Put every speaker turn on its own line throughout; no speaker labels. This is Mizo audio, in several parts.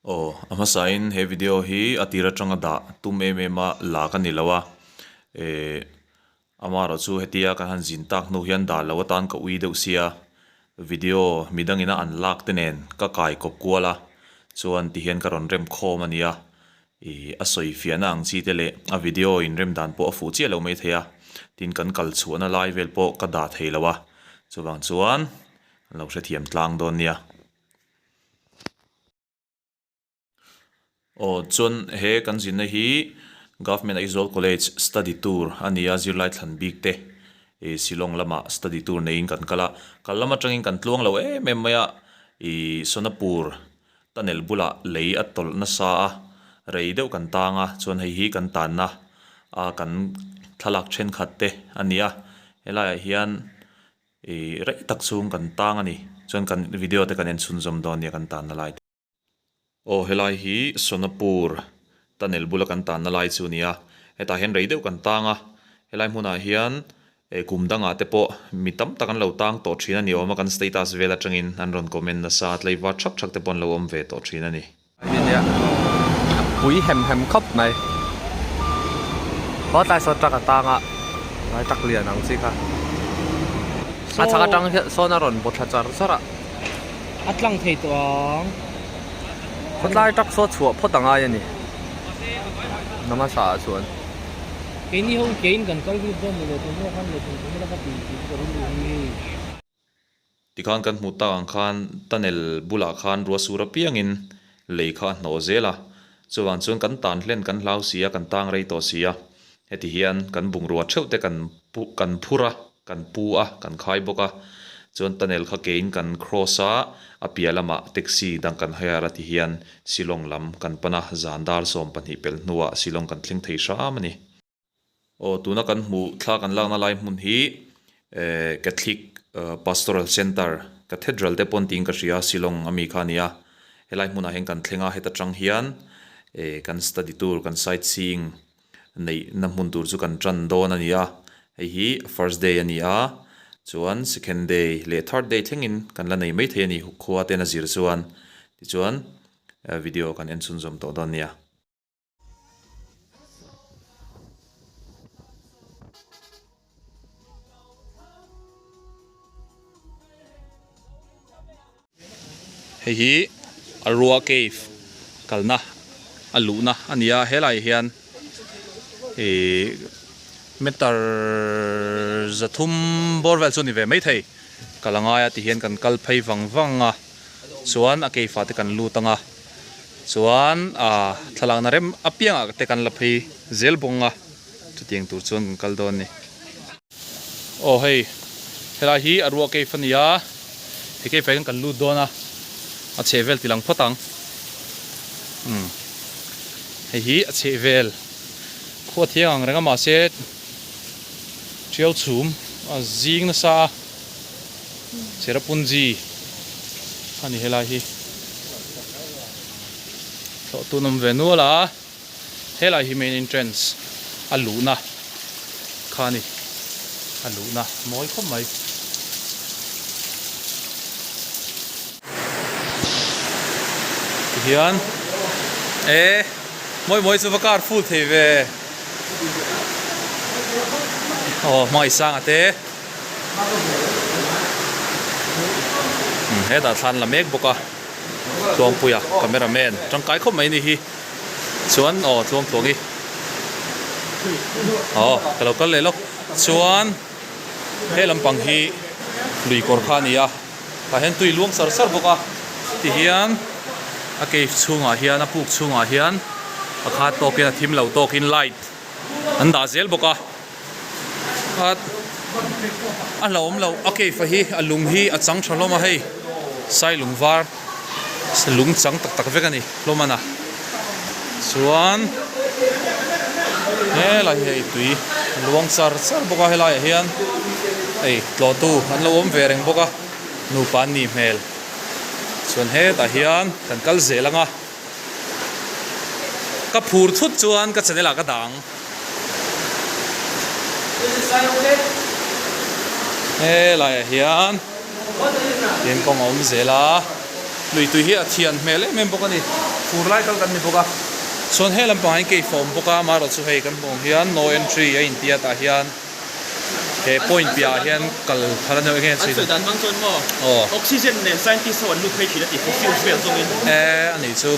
Aw, a hmasain he video hi a tir atanga dah tum em em a la ka ni lo a, eh amaherawh chu hetia kan han zin tak hnu hian dah lo atan ka ui deuh sia, video midangina an lak te nen ka kai kawp kual a, chuan tihian ka rawn rem khawm a nia, ih a sawi fiahna ang chi te leh a video in rem dan pawh a fuh chiah lo mai thei a, tin kan kal chhuahna lai vel pawh ka dah thei lo a, chuvang chuan an lo hrethiam tlang dawn nia. Aw chuan he kan zinna hi Government Aizawl College study tour a ni a zirlai thlan bik te ih Shillong lamah study tour neiin kan kal a kal lam atangin kan tluang lo em em mai a ih Sonapur tunnel bulah lei a tawlh nasa a rei deuh kan tang a chuan hei hi kan tanna a kan thlalak thenkhat te a ni a helaiah hian. Ih rei tak chhung kan tang a ni. Chuan kan video te kan en chhunzawm dawn nia kan tanna lai te. Aw helai hi Sonapur tunnel bula kan tanna lai chu a ni a. Hetah hian rei deuh kan tang a. Helai hmunah hian eh kum dangah te pawh mi tam tak an lo tang tawh thin a ni awm a kan status vel atangin an rawn comment nasa a tlaivar thak thak te pawh an lo awm ve tawh thin a ni.
Nia a pui hem hem khawp mai khaw tlai sawn truck a tang a lai truck lian ang chi kha a chhak atang hian sawn a rawn baw thla char char a
a tlang thei tawh ang
khawtlai truck saw chhuah phawt a ngai a ni namasa ah chuan
keini ho kein kan kal lut dawn ni lo thawmhnaw khan leh thawmhnaw la ka ti tih chu ka rilru hi hei.
Tikhan kan hmuh tak ang khan tunnel bulah khan ruah sur apiangin lei kha a hnawh zel a, chuvang chuan kan tan hlen kan hlau si a, kan tang rei tawh si a, heti hian kan bungrua theuh te kan pu kan phur a, kan pu a, kan khai bawk a, chuan tunnel kha kein kan cross a, a piah lamah taxi dang kan hire a ti hian Shillong lam kan pan a, zan dar 12 pelh hnuah Shillong kan thleng thei hram a ni. Aw tuna kan hmuh thla kan lakna lai hmun hi eh Catholic Pastoral Centre Cathedral te pawn tiin ka hria Shillong ami kha a ni a helai hmunah hian kan thleng a heta tang hian eh kan study tour kan sight seeing neih na hmun tur chu kan tan dawn a ni a hei hi first day a ni a chuan second day leh third day thlengin kan la nei maithei a ni khua ten a zir chuan tichuan video kan en chhunzawm tawh dawn a nia. Hei hi Arua cave kalna a luhna a ni a helaiah hian ihh meter 300 bawr vel chu a ni ve maithei kal a ngai a ti hian kan kal phei vang vang a chuan a cave ah te kan lut ang a. Chuan ah thlalakna rem apiangah te kan la phei zel bawng a, chutiang tur chuan kan kal dawn a ni. Aw hei, helai hi a ruah cave a ni a, he cave ah hian kan lut dawn a, a chheh vel ti lang phawt ang. Umm hei hi a chheh vel khua thiang ang reng a mahse tiau chhum a zing nasa a. Cherrapunji a ni helai hi thlawh tun awm ve nual a helai hi main entrance a luhna kha a ni a luhna mawi khawp mai. Tihian e mawi mawi chu va car full thei ve aw hmangaihsanga te. Hetah thlan la mek bawk a Tluangpuia camera man tangkai khawp mai ni hi chuan aw Tluangtluangi aw ka lo kal leh lawk chuan he lampang hi lui kawr kha a ni a tah hian tui luang sar sar bawk a tihian a cave chhungah hian a puk chhungah hian a khat tawkin a thim lo tawkin light an dah zel bawk a. A a hlauhawm loh a cave hi a lung hi a chang tha hlawm a hei sai lung var lung chang tak tak vek a ni hlawm a na chuan helai hi hei tui a luang char char bawk a helaiah hian hei tlawhtu an lo awm ve reng bawk a nupa an nih hmel chuan hetah hian kan kal zel ang a. Ka phur thut chuan ka channel ah ka dah ang. Helaiah hian tin kawng a awm zel a. Lui tui hi a thian hmel em em bawk a ni. Fur lai kal kan ni bawk a. Chuan he lampangah hian cave a awm bawk a, amaherawhchu hei kan hmuh ang hian no entry a intia tah hian he point piahah hian kal phal a ni enge an sawi
An sawi dan hmang chuan maw oxygen nen scientist ho an lut phei thin a ti fossils vel zawngin.
E a nih chu.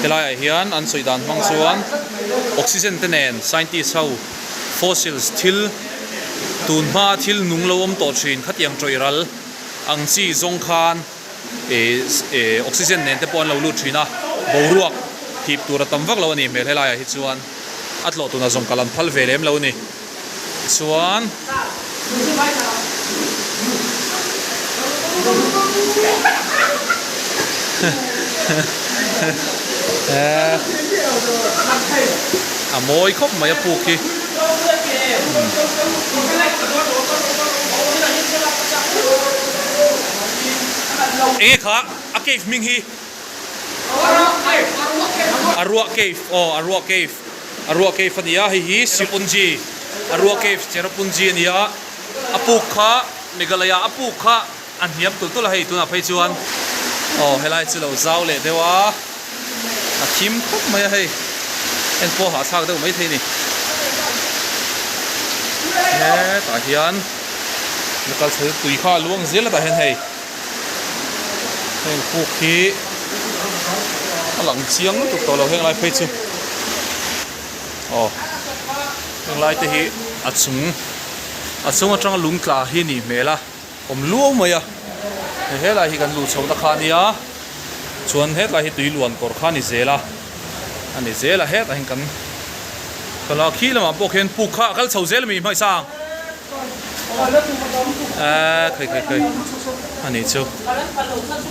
Helaiah hian an sawi dan hmang chuan oxygen te nen scientist ho fossils thil tun hma thil nung lo awm tawh thin khatiang tawih ral ang chi zawng khan Ih oxygen nen te pawh an lo lut thin a, boruak hip tur a tam vak lo a nih hmel helaiah hi chuan a tlawh tuna zawng kal an phal ve lem lo a ni. Chuan a mawi khawp mai a puk hi. Enge kha a cave hming hi? Arua cave aw Arua cave Arua cave a ni a hei hi Sipunji Arua cave Cherrapunji a ni a a puk kha Meghalaya a puk kha a hniam tulh tulh a hei tunah phei chuan aw helai chu lo zau leh deuh a a thim khawp mai a hei en pawh hahthlak deuh maithei a ni hetah hian. Na kal chho tui kha a luang zel a tah hian hei heng puk hi a lang chiang lutuk tawh lo heng lai phei chu aw heng lai te hi a chung a chung atanga lung tla hi a nih hmel a awm luau mai a hei helai hi kan luh chhoh na kha a nia chuan hetlai hi tui luan kawr kha a ni zel a a ni zel a hetah hian kan kal a khi lamah pawh khian puk kha a kal chho zel a mi hmaisang eee khawi khawi khawi a nih chu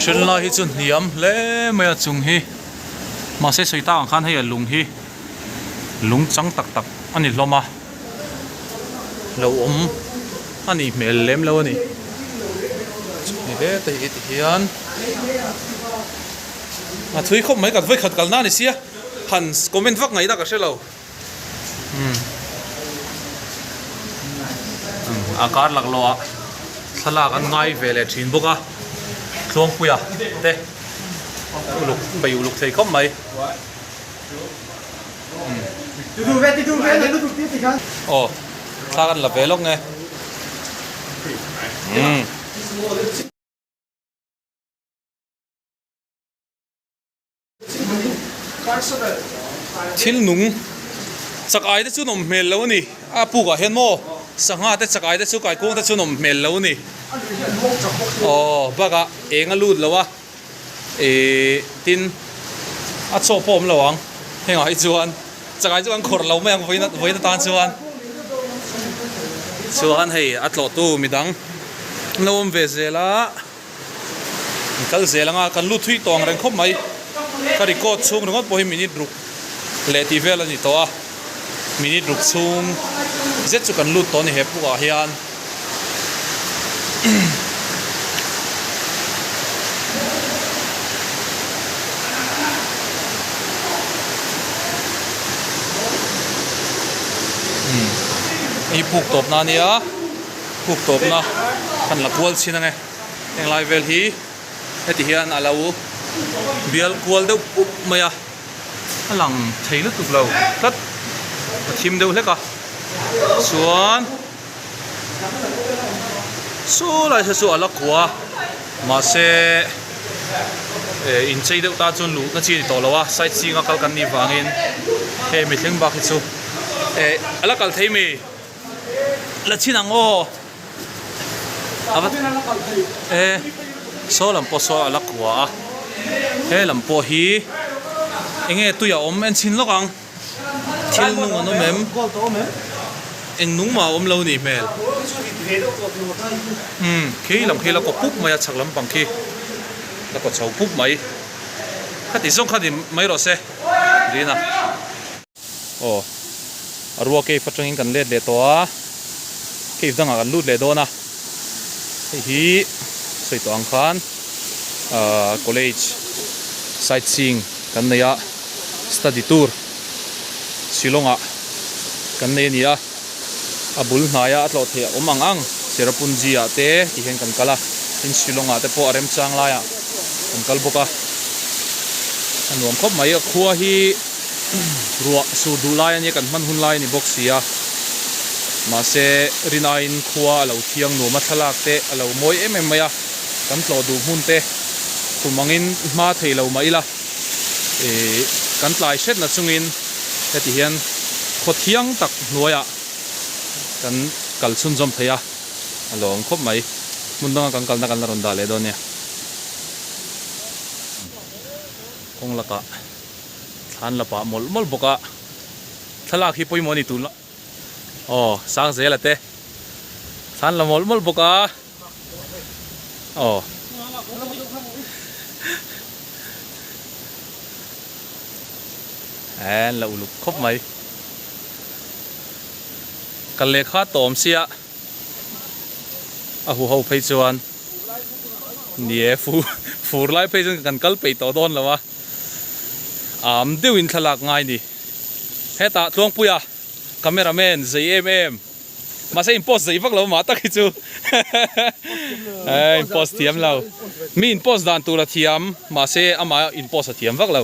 then lai hi chu hniam hle mai a chung hi mahse sawi tak ang khan hei a lung hi lung chang tak tak a ni hlawm a lo awm a nih hmel lem lo a ni ni hle te hi ti hian. A thui khawp mai kan vawikhat kalna a ni sia han comment vak ngaihna ka hre lo umm a kar lak loh ah thlalak an ngai ve leh thin bawk a Tluangpuia te uluk bei uluk thei khawp mai aw thla kan la ve lawk nge umm. Thil nung chak ai te chu nawm hmel lo a ni. A puk ah hian maw sangha te chak ai te chu kaikuang te chu nawm hmel lo a ni. Aw bakah eng a lut lo a ih tin a chaw pawh a awm lo ang hengah hi chuan chak ai chu kan khawrh lo mai ang vawiin vawiin atan chuan chuan hei a tlawhtu midang an lo awm ve zel a. An kal zel anga kan lut thui tawh ang reng khawp mai. Ka record chhung ringawt pawh hi minute ruk leh tih vel a ni tawh a, minute ruk chhung zet chu kan lut tawh a ni he pukah hian. Hei hi puk tawpna a nia, puk tawpna kan la kual chhin ang e. Heng lai vel hi heti hian a lo bial kual deuh pup mai a, a lang thei lutuk lo tlat a thim deuh hlek a chuan saw lai te chu a la kua a mahse eh inchei deuh tan chuan luhna chi a ni tawh lo a side zinga kal kan nih vangin hei mithleng bak hi chu eh a la kal thei mi la chhin ang aw. E saw lam pawh saw a la kua a he lam pawh hi enge tui a awm en chhin lawk ang thil nung an awm em eng nung mah a awm lo nih hmel umm khi lam khi la kaw pup mai a chhak lampang khi la kaw chho pup mai khati zawng kha ni mai rawh se Rina. Aw a rua cave atangin kan let leh tawh a, cave dangah kan lut leh dawn a, hei hi sawi tawh ang khan ahh college sightseeing kan nei a, study tour Shillong ah kan nei a ni a, a bul hnaia a tlawh theih a awm ang ang Cherrapunji ah te ti hian kan kal a, tin Shillong ah te pawh a remchang laiah. Kan kal bawk a, a nuam khawp mai. A khua hi ruah sur duh lai a nia, kan hman hun lai a ni bawk si a. Mahse, rin aiin khua a lo thiang nuam a, thlalak te a lo mawi em em mai a. Kan tlawh duh hmun te kum angin hma thei lo mah ila, ih kan tlai hret na chungin heti hian khaw thiang tak hnuaiah kan kal chhunzawm thei a, a lawm khawp mai. Hmun danga kan kalna kan la rawn dah leh dawn nia. Kawng lakah thlan la pah mawlh mawlh bawk a, thlalak hi pawimawh a ni tun la. Aw, Sangzela te thlan la mawlh mawlh bawk a. Aw. An la uluk khawp mai. Kal lehkha tawm sia a huho phei chuan ni e fu fur lai phei chuan kan kal peih tawh dawn lo a am deuhin thlalak ngai ni. Hetah Tluangpuia camera man zei em em. Mahse in post zei vak lo mah tak hi chu eh in post thiam lo. Mi in post dan tur a thiam mahse amah in post a thiam vak lo.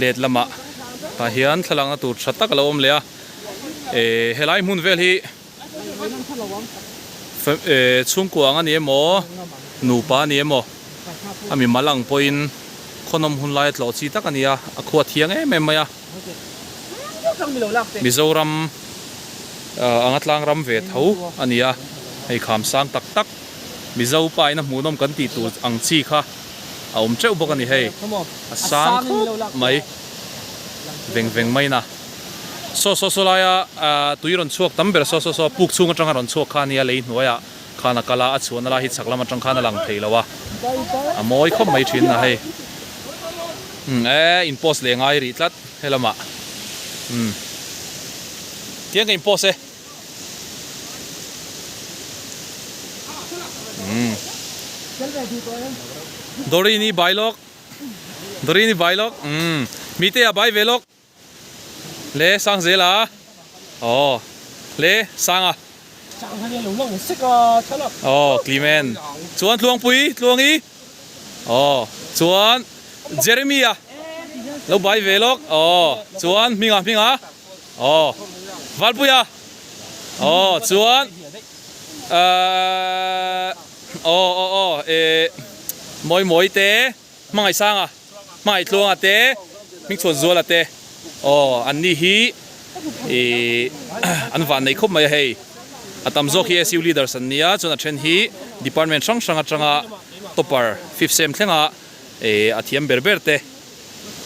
Let lamah tah hian thlalakna tur tha tak a lo awm leh a. Eh helai hmun vel hi eh chhungkua ang a ni emaw nupa a ni emaw a mimal ang pawhin khawnawm hun laia tlawh chi tak a ni a, a khua thiang em em mai a. Mizoram anga tlang ram ve tho a ni a, hei kham sang tak tak Mizo pa ina hmuhnawm kan tih tur ang chi kha a awm teuh bawk a ni hei, a sang khawp mai veng veng mai na. Saw saw saw laia tui rawn chhuak tam ber saw saw saw puk chhung atanga rawn chhuak kha a nia lei hnuaiah khan a kal a, a chhuahna lai hi chhak lam atang khan a lang thei lo a, a mawi khawp mai thin a hei. Umm e in post leh ngai rih tlat helamah umm tiang ka in post e umm Dorini bai lawk Dorini bai lawk umm Mite a bai ve lawk le Sangzela aw le Sanga aw Clement chuan Tluangpui Tluangi Aw chuan Jeremy a lo bai ve lawk aw chuan Hminga Hminga aw Valpuia aw chuan ahh aw aw aw eh Mawi Mawi te Hmangaihsanga Hmangaih Tluanga te Hmingchhuanzuala te aw an ni hi Ihh an van nei khawp mai a hei a tam zawk hi SU leaders an nia chuan a then hi department hrang hrang atanga topper fifth sem thlenga eh a thiam ber ber te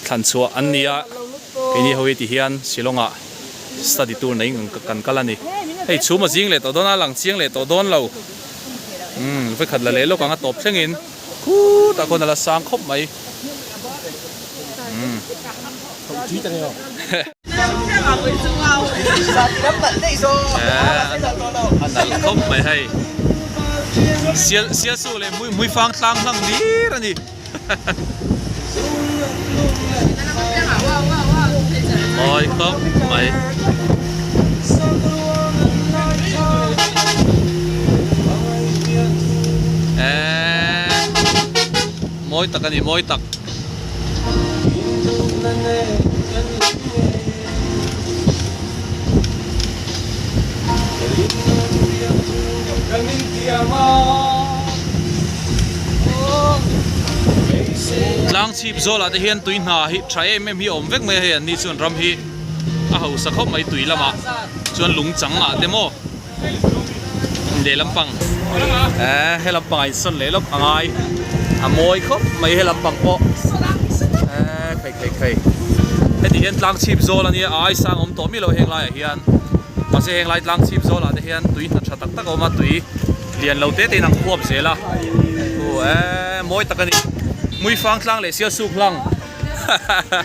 thlan chhuah an ni a keini ho hi ti hian Shillong ah study tour nei kan kal a ni hei chhum a zing leh tawh dawn a lang chiang leh tawh dawn lo umm vawikhat la leh lawk ang a tawp thlengin khutah khawn a la sang khawp mai umm. A nalh khawp mai hei sial sial su leh hmui hmui fang tlang hlang hlir a ni mawi khawp mai. Eee mawi tak a ni mawi tak. Tlang chhip zawlah te hian tui hna hi tha em em hi a awm vek mai a hei an ni chuan ram hi a hausa khawp mai tui lamah chuan lung chang ah te maw Leh lampang eh he lampang ah insawn leh lawk a ngai a mawi khawp mai he lampang pawh eh khai khai khai heti hian tlang chhip zawl a nia a ai sang awm tawh miah lo heng laiah hian mahse heng lai tlang chhip zawlah te hian tui hna tha tak tak a awm a tui lian lo te te in an khuap zel a thu eh mawi tak a ni hmuifang tlang leh sialsuk hlang hahaha.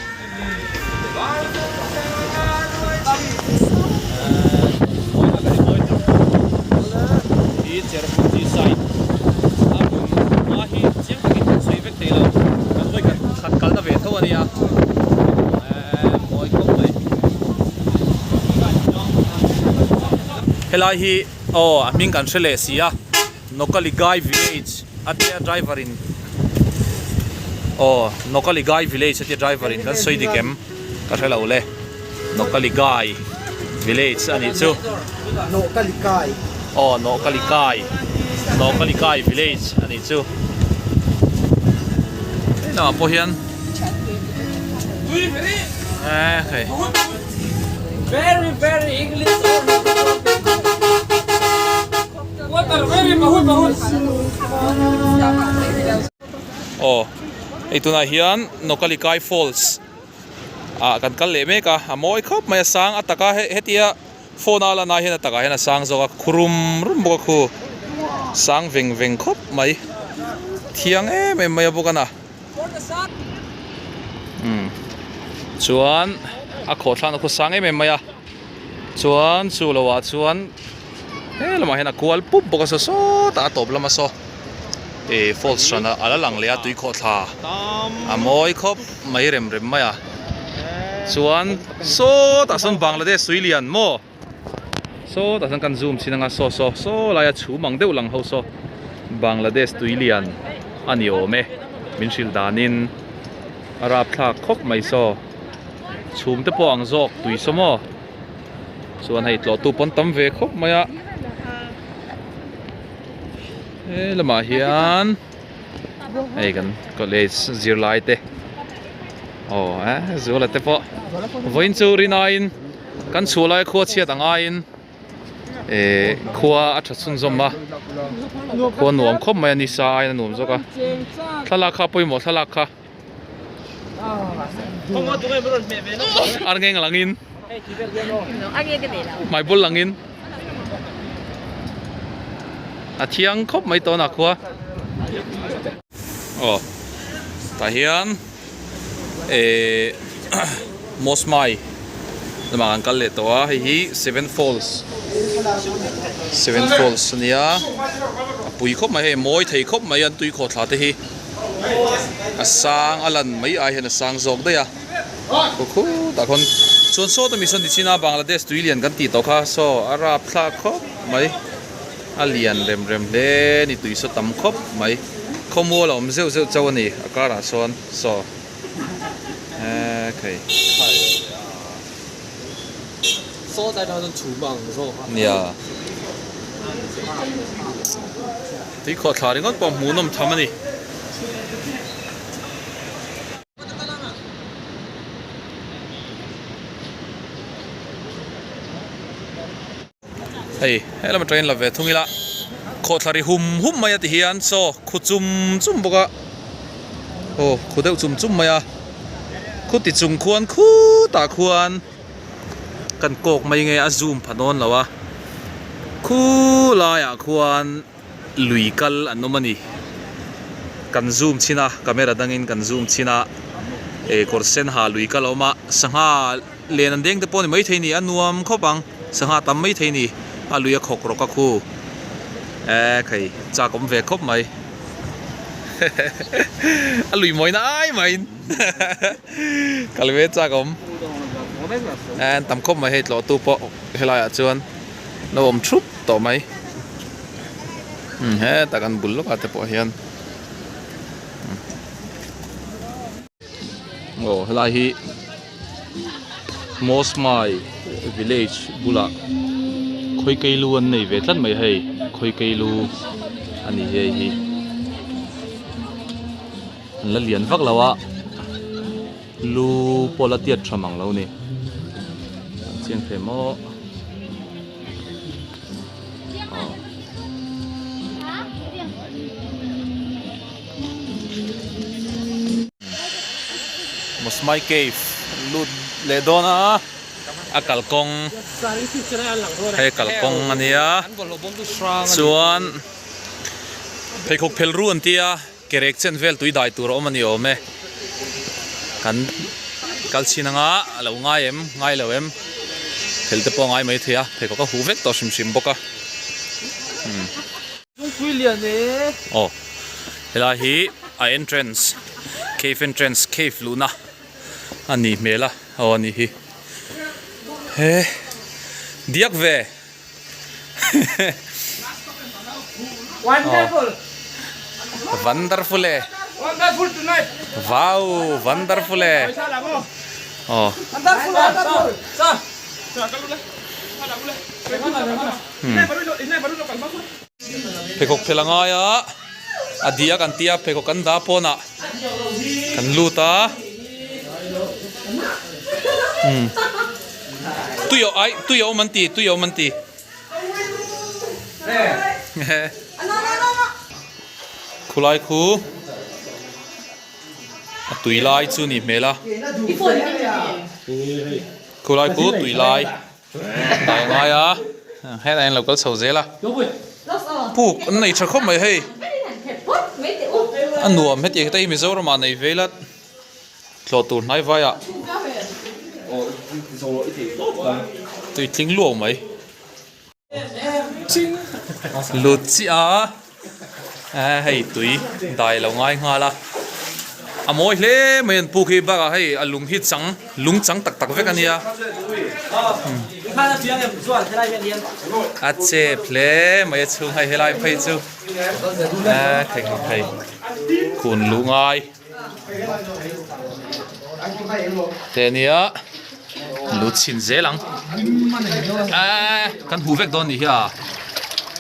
Hi Cherrapunji side a hmun hma hi chiang takin kan sawi vek thei lo kan vawi khat khat kalna ve tho a nia eee mawi khawp mai helai hi aw a hming kan hre leh si a Nokaligai village. a tia driver in aw Nokaligai village a tia driver in kan sawi dik em ka hre lo le Nokaligai village a nih chu
Nokalikai
aw Nokalikai Nokalikai village a nih chu hei lamah pawh hian eh hei.
Very very English
Aw hei tunah hian Nokalikai Falls ah kan kal leh mek a a mawi khawp mai a sang a taka hetia phone a lan ah hian a takah hian a sang zawk a khurum rum bawk a khu sang veng veng khawp mai thiang em em mai a bawk a na. Umm chuan a khawhthlan a khaw sang em em mai a chuan chu lo ah chuan he lamah hian a kual pup bawk a saw sawtah a tawp lama saw ih falls hran a la lang leh a tui khawhthla a mawi khawp mai rem rem mai a chuan sawtah sawn Bangladesh tui lian maw. Saw tah chuan kan zoom chin anga saw saw saw laia chhum ang deuh lang ho saw Bangladesh tui lian a ni awm e min hrilh danin a rapthlak khawp mai saw chhum te pawh ang zawk tui saw maw chuan hei tlawhtu pawn tam ve khawp mai a he lamah hian hei kan college zirlai te aw eh zuala te pawh vawiin chu rinaiin. Kan chhuah lai khua chhiat ang aiin eh khua a tha chhunzawm a khua nuam khawp mai a ni sa aiin a nuam zawk a thlalak kha pawimawh thlalak kha ar ngeng langin hmai bul langin a thiang khawp mai tawn a khua aw tah hian. Ehh Mosmai lamah kan kal leh tawh a hei hi Seven Falls Seven Falls a nia a pui khawp mai hei mawi thei khawp mai an tui khawhthla te hi a sang a lan mai ai hian a sang zawk daih a khaw khutah khawn chuan sawta mi sawn ti chin a Bangladesh tui lian kan tih tawh kha saw a rapthlak khawp mai. A lian rem rem hle ni tui saw tam khawp mai. Khawmual a awm zeuh zeuh chauh a ni a karah sawn saw eee khei. Nia. Tui khawhthla ringawt pawh hmuhnawm tham a ni. Hei helam atangin la ve thung ila khawhthla ri hum hum mai a ti hian saw khu chum chum bawk a aw khu deuh chum chum mai a khu ti chung khuan khutah khuan kan kawk mai nge a zoom pha dawn lo a khu laiah khuan lui kal an awm a ni kan zoom chhin a camera dangin kan zoom chhin a eh kawr sen ha lui kal a awm a sangha Len an deng te pawh a ni maithei ni, a nuam khawp ang, sangha tam maithei ni, a lui a khawk rawk a khu eh khei chak awm ve khawp mai a lui mawina ai maiin kal ve chak awm eh an tam khawp mai hei tlawhtu pawh helaiah chuan lo awm thup tawh mai hetah kan bul lawkah te pawh hian. Aw helai hi Mosmai village bulah Khawikeilu an nei ve tlat mai hei Khawikeilu a ni hei hi an la lian vak lo a lu pawh la tiat tha mang lo a ni an chiang thei maw. Mosmai cave lut leh dawn a a kalkawng hei kalkawng a nia chuan pheikhawk phel ru an tia kerek chen vel tui dai tur a awm a ni awm e kan kal chhin anga a lo ngai em ngai lo em phel te pawh a ngai maithei a pheikhawk a huh vek tawh hrim hrim bawk a umm. Aw helai hi a entrance cave entrance cave luhna a nih hmel a aw a nih hi he diak ve aw. Wonderful e. Wow, wonderful e. Aw. Pheikhawk phel a ngai a, a dia kan tia pheikhawk kan dah pawnah kan lut a. Tui a ai tui a awm an ti tui a awm an ti. Khulai khu a tui lai chu ni hmel a. Khulai khu tui lai dai a ngai a hetah hian lo kal chho zel a puk an nei tha khawp mai hei a nuam hetiang te hi Mizoram ah nei ve ila tlawh tur hnai vai ah tui tling luau mai lut chiah a hei tui dai lo ngai nghal a a mawi hle mai an puk hi bakah hei a lung hi chang lung chang tak tak vek a nia a chep hle mai a chhung hei helai phei chu thei thei kun luh ngai. Te nia lu chhin zel ang eee kan huh vek dawn nih hi a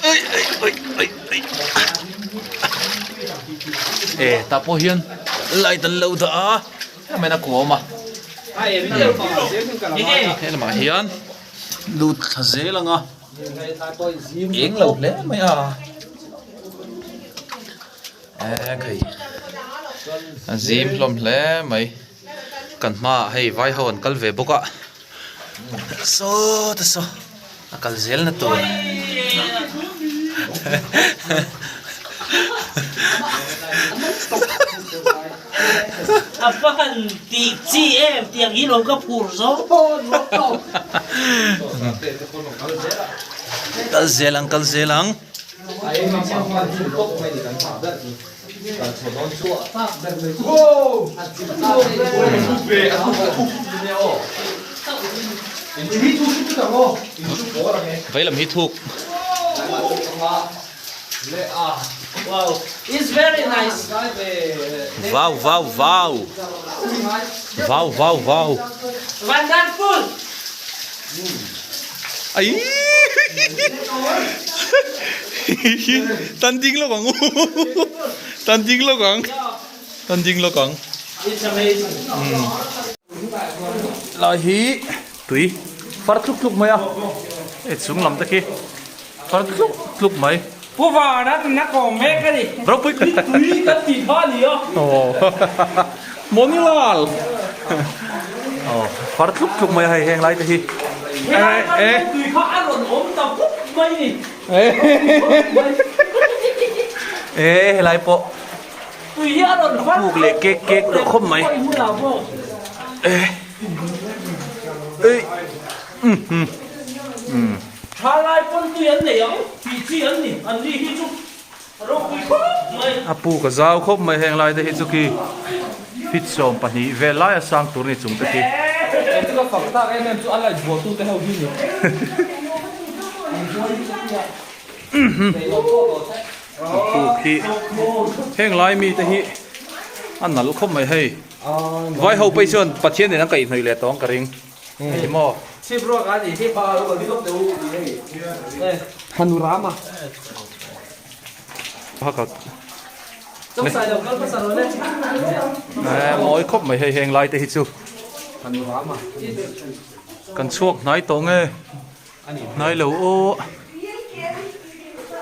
ei ei ei ei ei e tah pawh hian light an lo dah a hemi hian a kuam a he lamah hian lut thla zel ang a eng lo hle mai a. Ekhei a zim hlawm hle mai kan hmaah hei vai ho an kal ve bawk a saw te saw a kal zel na tur
A va han tih chi em tiang hi lo ka phur zo
kal zel ang kal zel ang. Vei lam hi thuk. Wow wow wow. Wow wow wow. Ai Tan ding lawk ang u Tan ding lawk ang Tan ding lawk ang Lai hi tui far tluk tluk mai a hei chung lam te khi far tluk tluk mai
Pu Vana na kawm mek a ni.
Ropui
tui kan tih kha a ni a.
Monilal. Aw far tluk tluk mai a hei heng lai te hi.
Helai khan tui kha a rawn awm ta pup mai ni.
E helai pawh.
Tui hi a rawn far
Puk leh kek kek tawh khawp mai. E. Ei. Um um.
Thalai pawn tui an nei ang tih chi an ni an ni hi chu a ropui khawp mai.
A puk a zau khawp mai heng lai te hi chu khi feet 12 vel lai a sang tur ni chung te khi.
Eng chu ka fak tak em em chu a light buah tu te ho hi ni.
A puk hi heng lai mi te hi a nal khawp mai hei. Vai ho pawh hi chuan Pathian in an kaihhnawih leh tawng ka ring. Hei maw?
Chhip ruak a nih hi. Panorama.
Mawi khawp mai hei heng lai te hi chu.
Panorama.
Kan chhuak hnai tawh nge? Hnai lo aw.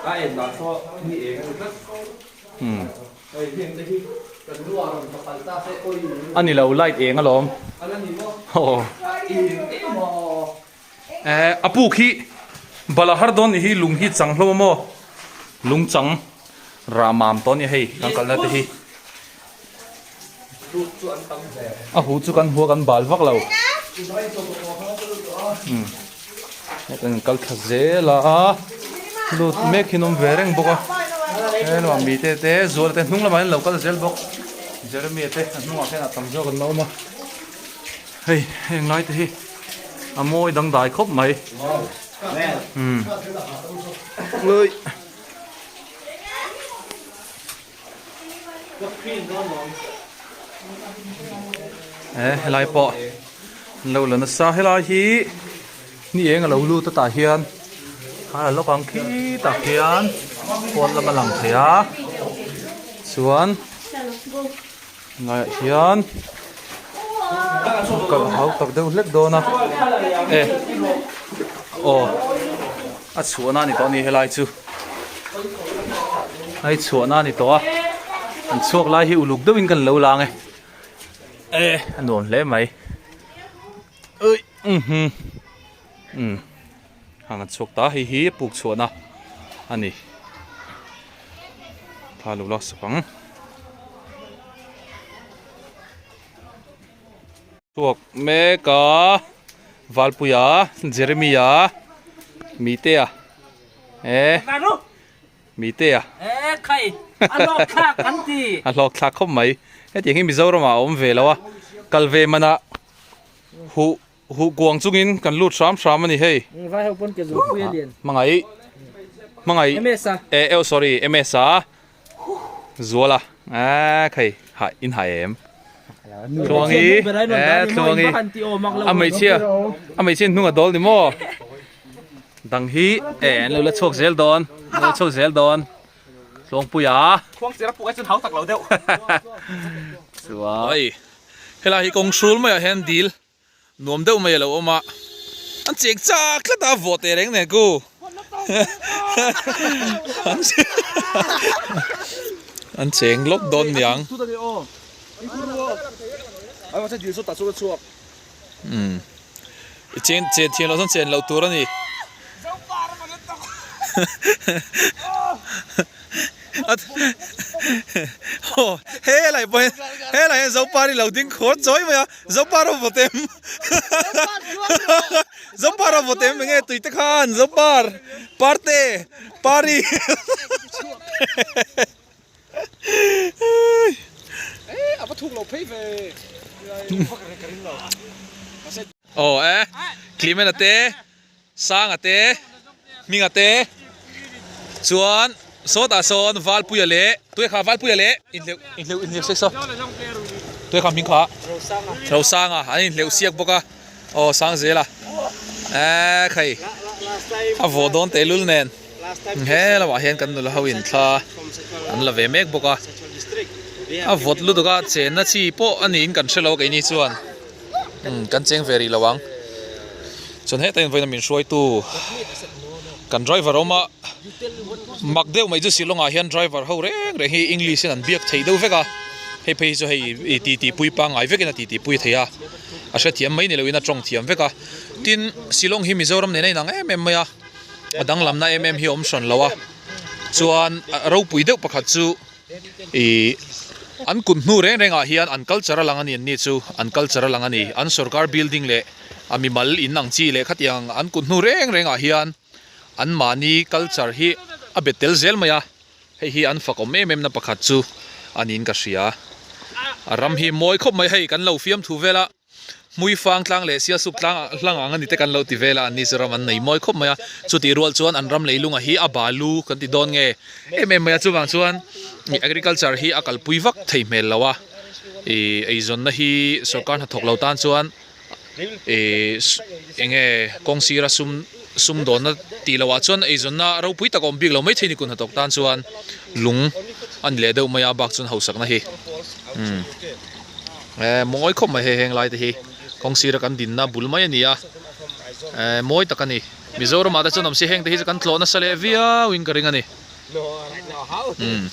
A en dan saw ni eng a ni tlat.
A ni lo light eng alawm aw eh a puk hi bala har dawn nih hi lung hi chang hlawm a maw lung chang rah mam tawh a ni hei kan kalna te hi a hu chu kan hua kan bal vak lo umm heta in kal thla zel a lut mek hi an awm ve reng bawk a he lamah mite te zuala te hnung lamah hian an lo kal zel bawk Jeremia te a hnungah khian a tam zawk an la awm a hei heng lai te hi a mawi dangdai khawp mai umm ui. E helai pawh an lo la nasa helai hi ni eng a lo lut a tah hian a la lawk ang khi tah khian pawn lam a lang thei a chuan helaiah hian kalh hau tak deuh hlek dawn a e aw a chhuahna a ni tawh a ni helai chu hei chhuahna a ni tawh a an chhuak lai hi uluk deuhin kan lo lang e e a nuam hle mai ui mhm um hang an chhuak ta hei hi puk chhuahna a ni thla lo laksak ang. Chhuak mek a Valpuia Jeremia Mitea e Mitea
e khai a hlawk thlak an ti
a hlawk thlak khawp mai hetiang hi Mizoram ah a awm ve lo a kal ve man ah huh huh kuang chungin kan lut hram hram a ni hei
vai ho pawn ke zawng pui a lian
hmangaih hmangaih
MS a
e oh sorry MS a Zuala a khai ha in hai em Tluangi e Tluangi a hmeichhia a hmeichhia hnung a dawl ni maw dang hi e an lo la chhuak zel dawn an lo chhuak zel dawn Tluangpuia chuan helai hi kawng hrul maiah hian dil Nuam deuh mai a lo awm a, an cheng chak tlat a, vawh teh reng nen ku. An cheng lawk dawn niang. Umm i chen chen thiam loh chuan chen loh tur a ni. Aw helai pawh hian helai hian Zopari lo ding khawr chawi mai a Zopara vawt em Zopara vawt em enge tui te khan Zopar Parte Pari Aw e Clement a te Sanga te, Hminga te chuan sawtah sawn Valpuia leh Tuaikha Valpuia leh inhleuh inhleuh inhleuh siak saw Tuaikha hming kha Rosanga an inhleuh siak bawk a aw Sangzela eee khai a vawh dawn tehlul nen he lamah hian kan nula ho in thla an la ve mek bawk a a vawt lutuk a chenna chi pawh a niin kan hrelo keini chuan. Umm kan cheng ve rih lo ang chuan hetah hian vawiin a min hruaitu kan driver a awm a mak deuh mai chu Shillong ah hian driver ho reng reng hi English in an biak thei deuh vek a hei phei hi chu hei ih ti ti pui pangngai vekin a ti ti pui thei a a hrethiam mai ni loin a tawng thiam vek a tin Shillong hi Mizoram nen a inang em em mai a a danglamna em em hi a awm hran lo a chuan ropui deuh pakhat chu. Ih an kut hnu reng rengah hian an culture a lang a ni an ni chu an culture a lang a ni an sorkar building leh a mimal in ang chi leh khatiang an kut hnu reng rengah hian an mahni culture hi a bet tel zel mai a hei hi an fak awm em em na pakhat chu a niin ka hria a ram hi mawi khawp mai hei kan lo fiamthu vel a. Hmui fang tlang leh Sialsuk tlang hlang ang a ni te kan lo ti vel a, anni chu ram an nei mawi khawp mai a, chutih rual chuan an ram leilunga hi a balu kan ti dawn nge em em mai a, chuvang chuan agriculture hi a kalpui vak thei hmel lo a, ih eizawnna hi sorkar hnathawk lo tan chuan ih eng nge kawng sira sum sumdawnna tih loh ah chuan eizawnna ropui tak a awm bik lo maithei ni kun hnathawk tan chuan lung a ni leh deuh mai a, bak chuan hausakna hi umm. Eh mawi khawp mai hei heng lai te hi kawng sira kan dinna bul mai a ni a eh mawi tak a ni Mizoram ah te chuan awm si heng te hi chu kan tlawh nasa leh viau in ka ring a ni umm.